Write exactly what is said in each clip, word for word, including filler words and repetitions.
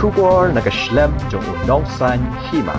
Khubor na ka shlem jong u Nongsaiñ Hima.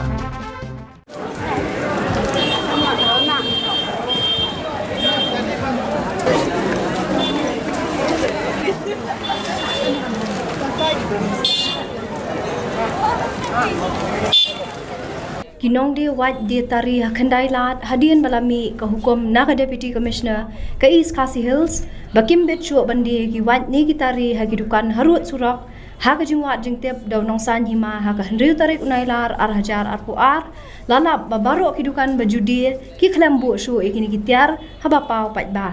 Ki nongdie wait die tari ha khyndai lad hadien ba la mih ka hukum na ka Deputy Commissioner ka East Khasi Hills ba kim bit shuh ban die ki wait ne ki tari ha ki dukan harud surok, ha ka jingwad jingtip da u Nongsaiñ Hima ha ka hynriew tarik u Nailar ar hajar arphew ar, la lap ba baroh ki dukan ba ju die ki khlem buh shuh ïa kine ki tiar haba paw paidbah.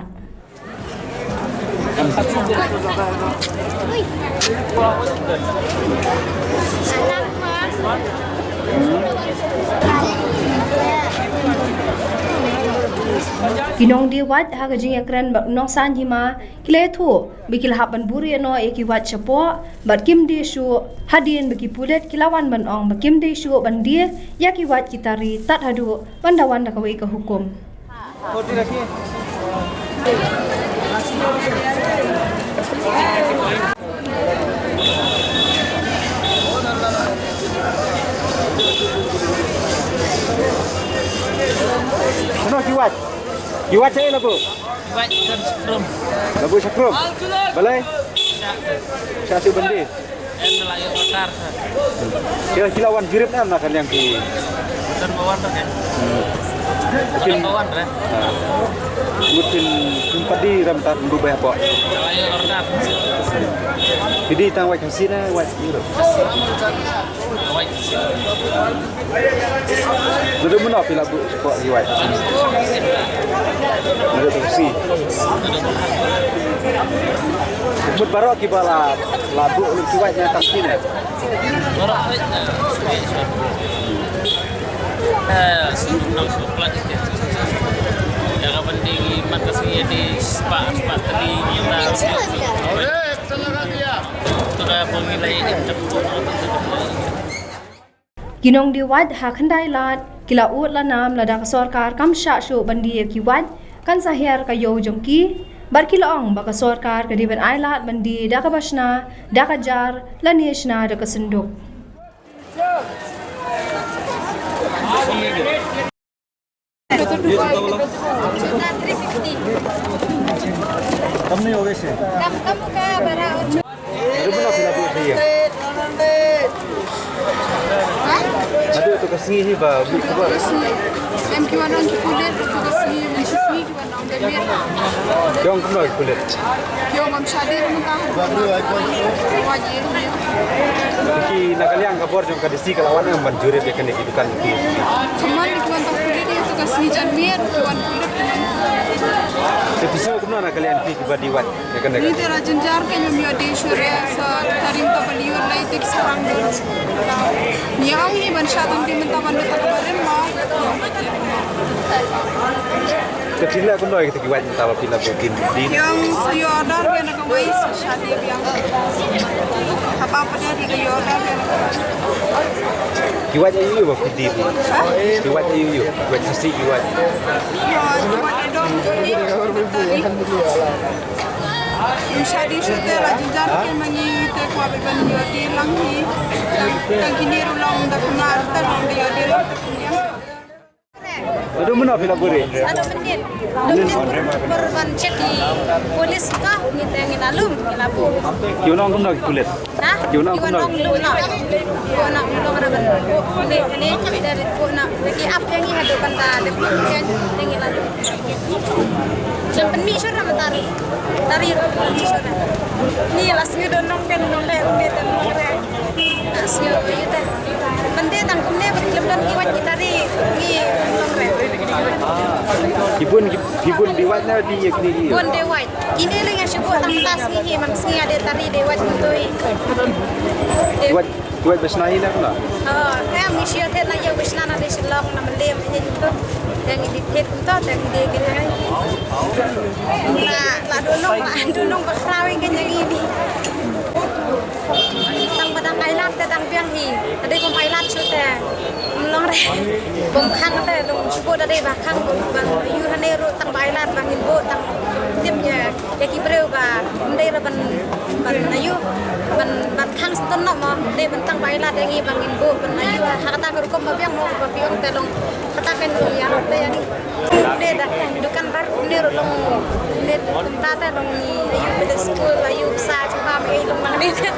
Ki nongdie wait ha ka jingïakren bad u Nongsaiñ Hima ki la ïathuh ba ki la hap ban buhrieh noh ïa ki wait shapoh bad kim die shuh hadien ba ki pulit ki la wan ban ong ba kim die shuh ban die ïa ki wait ki tari tad haduh ban da wan da kawei ka hukum. Kano ki wait? Ki wait sa ïa la buh? Ki wait sa shakrum. La buh shakrum? Balei? Sha. Sha shu ban die. Em, la ïoh order sa. Ki la, ki la wan jurip ne em na ka liang ki? Wan ba wan re. Hmm. Wan ba wan re. Ha. Mut kin, kin pat die rem tad ndu ba hapoh. La ïoh order. Ki die tang wait Khasi ne wait Europe? Wait Khasi. Naduh mynno phi la buh shapoh ki wait? Naduh tang shi. Mut baroh kiba la, la buh ki wait na tang shi ne? Baroh. Eh, shu nang shu plat ïa ka ban die mat ka sngi die spah, spah tylli kita. Tu ka pun ngi la ïa. Ki nongdie wait ha khyndai lad ki la ud la nam lada ka sorkar kam shah shuh ban die ïa ki wait kan sa hiar ka ïew jong ki, bad ki la ong ba ka sorkar ka dei ban ai lad ban die da kaba shna da ka jar lane shna da ka synduk. Kam ni, okay, sir. Kam, kam ka bara. Naduh mynno phi la buh die? Naduh tu ka sngi hi ba buh ka ba. Em, ki wan ong ki pulit, tu ka sngi, mynta sngi ki wan ong da miet. Ki ong kumno ki pulit? Ki ong ngam shah die mynta. Wa ji. Ki na ka liang ka bor jong ka D C ka la wan em ban jurip ïa kane ki dukan ki. Kumno ki wan tang pulit ïa tu ka sngi jan miet, ki wan pulit. Te phi sngew kumno na ka liang phi kiba die wait? Ïa kane. Ngi te la jynjar, kein ym ïoh die shuh re, sa tarim ta ba liur lai tip sarang. Ngi ong hi ban shah tang die mynta ban da ta ka barim ma. Te phi la kumno ïa kita ki wait mynta ba phi la buh die? Ki ong sa ïoh order biang na kawei sa shah die biang. Haba pat die ki ïoh order biang na kawei. Ki wait aïu aïu ba phi die? Ha? Ki wait aïu aïu? Wait Khasi ki wait. Ïa, ki wait dong. Ym shah die shuh te la jynjar, kein ma ngi te kwah ban ïoh die lang hi. Tang, tang kine ruh long da kumar te long da ïoh die lang. Naduh mynno phi la buh? Naduh mynnin. Mynnin por ban check ki police ka, ngi te ngi la lum, ngi la buh. Ki wan ong kumno ki pulit? Ha? Ki wan ong kumno? Ki wan ong lum noh. Ko na lum ra ban. Ko ne ne de ko na ki ap yang ngi haduh kan ta de ko yang ngi la lum. Jam pynmih shuh ra mynta. Tari ruh pynmih shuh ra. Ngi la sngew don nong ken nong le ngi te nong re. La sngew ïa te. Mynta tang kumne ba khlem don ki wait ki tari ngi nong re. Ki bun, ki, ki bun die wait ne die ïa kine ki? Bun die wait. Kine lei nga shu buh tang mynta sngi hi, man sngi ade tari die wait myntoi. Die wait. Ki wait ba shna hi na kumno? Oh, em ngi shu thied na ïew ba shna na dei Shillong na Mylliem ïa ngi tu. Te ngi die thied kumto te ngi die kine. La, la dunong, la dunong ba khraw ïa ngi ni. Tang ba dang ai lad te dang biang hi. Te dei bym ai lad shuh te ym long re. Bym khang te dong shu buh da dei ba khang ba ïoh hane ruh tang ba ai lad ba ngin buh tang tip ïa, ïa ki briew ba ym dei re ban, ban ïoh ban, ban khang sdon. Mo, dei ban tang ba ai lad ïa ngi ba ngin buh ban ïa u ha kata ka rukom ba biang mo ba biang te long kata ka long ïa te ïa ngi. Dei da dukan bar ne ruh long ne ta te long ngi ïa u bida skul ïa u sa chupa me long ma ne te.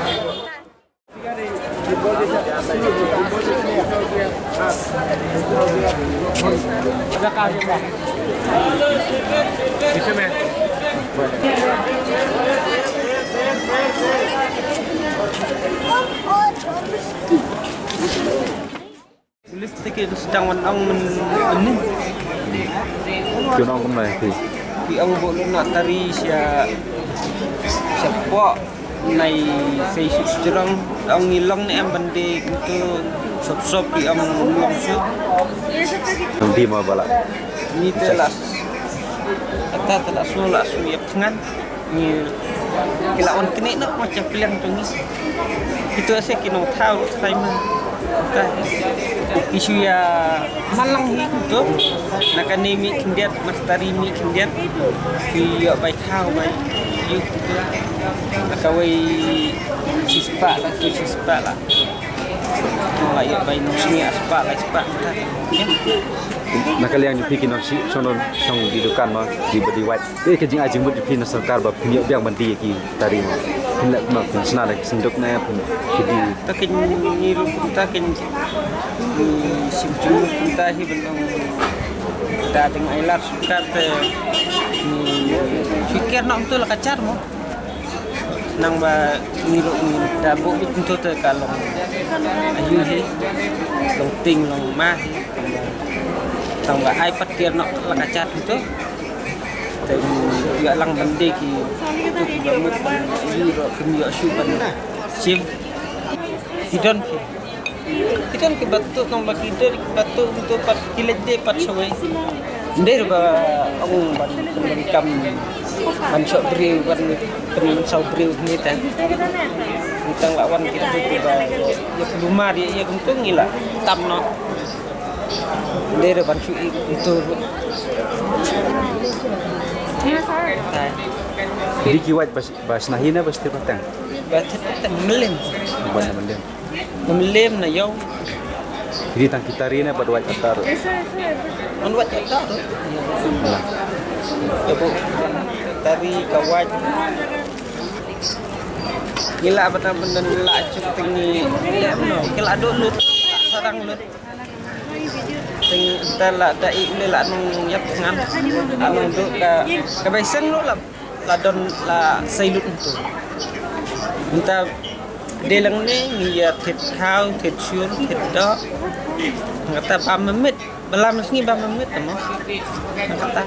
Police te ki dang wan ong mynne. Ki ong kumno ïa phi? Ki ong buh lut noh tari sha shapoh nai sei suk jrong. Ong ngi long ne em ban die kumto sop sop ki ong long suk. Nang die mo ba la. Ngi te la ata te la su la su ïa pyngan. Ngi ki la wan knieh noh ma cha pliang jong ngi. Kito se ki nongthaw ruh tharai ma. Ta ki shu ïa malang hi kumto. Na kane mih khyndiat, na ka tari mih khyndiat. Ki ïoh bai thaw bai ïuh kumto. Na kawei shispah la, ki shispah la. Nong la ïoh bai nong sngi arspah, lai spah kumta. Na ka liang jong phi ki nongshong, nongshong die dukan ma, die ba die wait. Dei ka jingai jingmut jong phi na sorkar ba phin ïoh biang ban die ïa ki tari mo. Phin leh kumno, phin shna da ki synduk ne phin shu die. Ta kin ngi ruh kumta kin, mm, shim jingmut kumta hi ban ong. Ta dang ai lad sorkar te, mm, shu ker noh kumto la ka jait mo. Nang ba ngi ruh ngi da buh bit kumto te ka long aïu hi, long tieng long ma hi. Tang ba ai pat ker noh la ka jait kumto. Te ïa lang ban die ki tu ki ba mut ban ïoh ruh kim ïoh shuh ban shim. Ki don ki. Ki don ki ba tuh nang ba ki don ki ba tuh kumto pat ki leit die pat shawei. Ndei ruh ba ong ban ban kam ban shoh briew ban ban shoh briew ni ta. Ni tang la wan ki tu ki ba ïa kulmar ïa ïa kumto ngi la tam noh. Ndei ruh ban shu i kumto ruh. Dei ki wait ba s-, ba shna hi ne ba stet pateng? Ba stet pateng mlem. Ba mlem. Mlem na ïew. Dei tang ki tari ne bad wait atar? Ban wait atar. Lah. Ïa bu tari ka wait. Ngi la ba tang ban la chuk teng ngi lem no. Ki la duh lut. Sarang lut. Teng ta la da i le la nong ïap ngan. La nong duh ka ka bai seng lut la. La don la sei lut ntu. Nta dei lang ne ngi ïa thied khaw, thied shur, thied doh. Nga ta ba mynmiet, ba lam sngi ba mynmiet mo. Nga ta.